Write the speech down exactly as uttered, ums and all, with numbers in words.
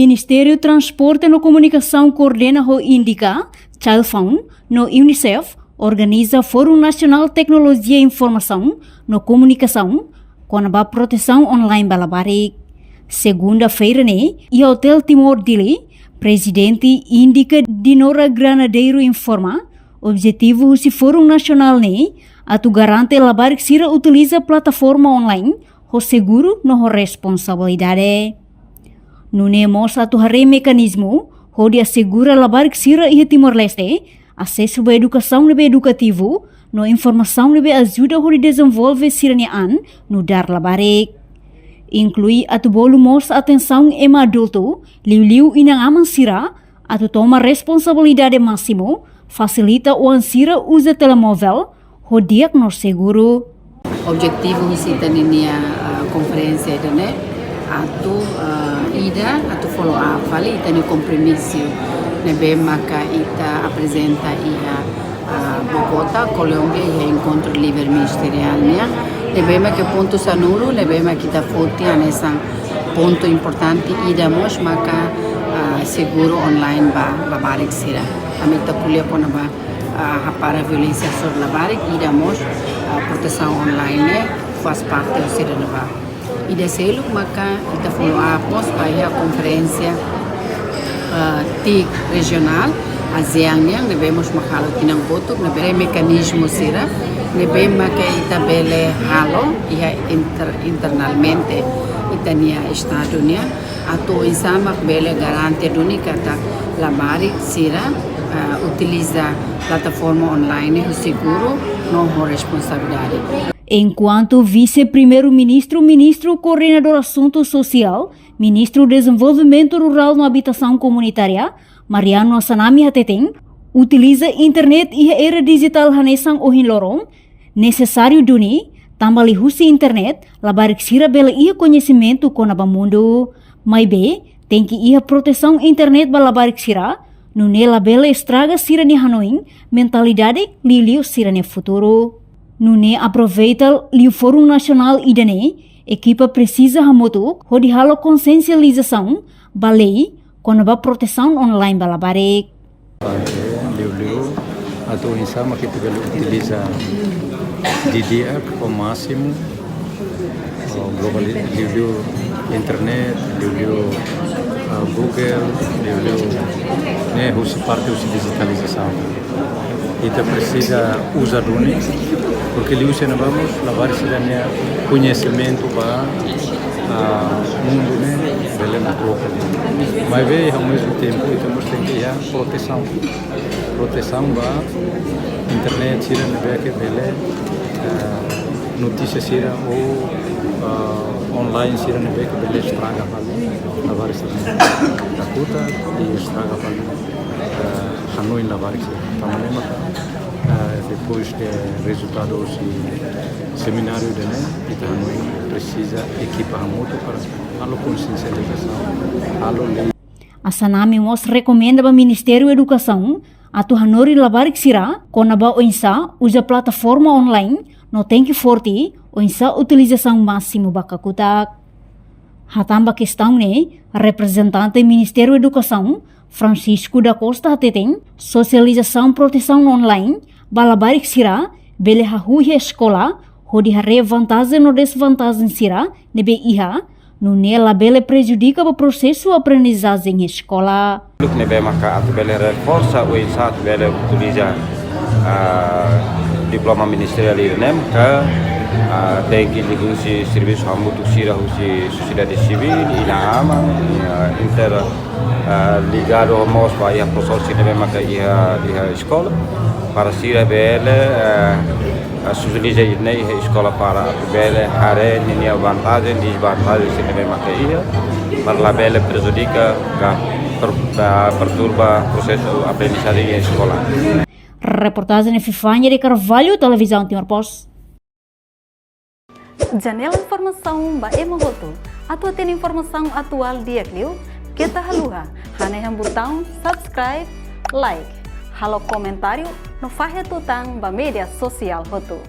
Ministériu Transporte no Komunikasaun koordena ho INDICA, Child Fund no UNICEF organiza Fórum Nasionál Teknolojia Informasaun no Komunikasaun kona-ba protesaun online ba labarik. Segunda-feira ne'e, iha Hotel Timor Dili, Prezidente INDICA Dinora Granadeiro informa, objetivu husi Fórum Nasionál ne'e atu garante labarik sira utiliza plataforma online ho seguru no ho responsabilidade. Nune'e mós atu haree mekanizmu hodi asegura labarik sira iha Timor-Leste asesu ba edukasaun ne'ebé edukativu no informasaun ne'ebé ajuda hodi dezenvolve sira-nia an nu'udar labarik. Inklui atu bolu mós atensaun ema adultu, liuliu inan-aman sira, atu toma responsabilidade másimu, fasilita oan sira uza telemovel ho di'ak no seguru. Objetivu husi ita-nia, ah, konferénsia ida-ne'e atu, ah, ida atu follow up fali ita-nia kompromisu ne'ebé maka ita aprezenta iha, ah, Bogotá, Kolómbia, iha enkontru líder ministeriál nian. Ne'ebé maka pontu sanulu, ne'ebé maka ita foti hanesan pontu importante ida mós maka, ah, seguru online ba labarik sira. Ami ita ko'alia kona-ba, ah, hapara violénsia sobre labarik, ida mós, ah, protesaun online ne'e faz parte husi ida-ne'ebá. Ida seluk maka ita follow up mós ba iha konferénsia, ah, TIC rejionál, ASEAN nian, ne'ebé mós mak halo tinan kotuk, ne'ebé mekanizmu sira ne'ebé maka ita bele halo iha inter-, internamente ita-nia estadu nian, atu oinsá mak bele garante duni katak labarik sira, ah, utiliza plataforma online ho seguru no ho responsabilidade. Enkuantu Vise-Primeiru-Ministru, Ministru Koordenadór Asuntu Sosiál, Ministru Dezenvolvimentu Rurál no Abitasaun Komunitária, Mariano Assanami hateten, utiliza internet iha era dijitál hanesan ohin loron nesesáriu duni, tanba liuhusi internet labarik sira bele iha koñesimentu kona-ba mundu. Maibé, tenke iha protesaun internet ba labarik sira, nune'e labele estraga sira-nia hanoin, mentalidade, liuliu sira-nia futuru. Nune'e aproveita liu Fórum Nasionál ida-ne'e, ekipa presiza hamutuk hodi halo konsiensializasaun ba lei kona-ba protesaun online ba labarik. Liuliu atu oinsá mak ita bele utiliza didi'ak ho másimu, ah, globali-, liuliu internet, liuliu, ah, Google, liuliu ne'e husi parte husi dijitalizasaun. Ita presiza uza duni, porke liuhusi ne'ebá mós labarik sira-nia koñesimentu ba, ah, mundu ne'e bele mak troka. Maibé, ao mesmo tempo, ita mós tenke iha protesaun. Protesaun ba internet sira ne'ebé ke bele, eh, notísia sira ou, eh, online sira ne'ebé ke bele estraga fali labarik sira. Kakutak i estraga fali, eh, hanoin labarik sira. Tanba ne'e maka, eh, depois de rezultadu husi semináriu ida-ne'e, ita hanoin presiza ekipa hamutuk para halo konsiensializasaun, halo lei. Assanami mós rekomenda ba Ministériu Edukasaun atu hanorin labarik sira kona-ba oinsá uza plataforma online no tenke forte oinsá utilizasaun másimu ba kakutak. Hatán ba kestaun ne'e, reprezentante Ministériu Edukasaun, Francisco da Costa hateten, sosializasaun protesaun online ba labarik sira bele hahú iha eskola, hodi haree vantajen no desvantajen sira ne'ebé iha, nune'e labele prejudika ba prosesu aprendizajen eskola. Ne'ebé maka atu bele reforsa oinsá atu bele utiliza, ah, diploma ministeriál ida-ne'e maka, ah, tenke liuhusi servisu hamutuk sira husi sosiedade sivíl, inan-aman, ah, inter, ah, ligadu mós ba iha profesór sira ne'ebé maka iha, iha eskola, para sira bele, eh, sosializa ida-ne'e iha eskola para atu bele haree ninia vantajen, desvantajen sira ne'ebé maka iha, para labele prejudika ka per-, ka perturba prosesu aprendizajen iha eskola. Reportajen Epifania de Carvalho, Televizaun Timor Post. Janela informasaun ba ema hotu. Atu hatene informasaun atuál di'ak liu, keta haluha hanehan butaun subscribe, like, halo komentáriu no fahe tutan ba média sosiál hotu.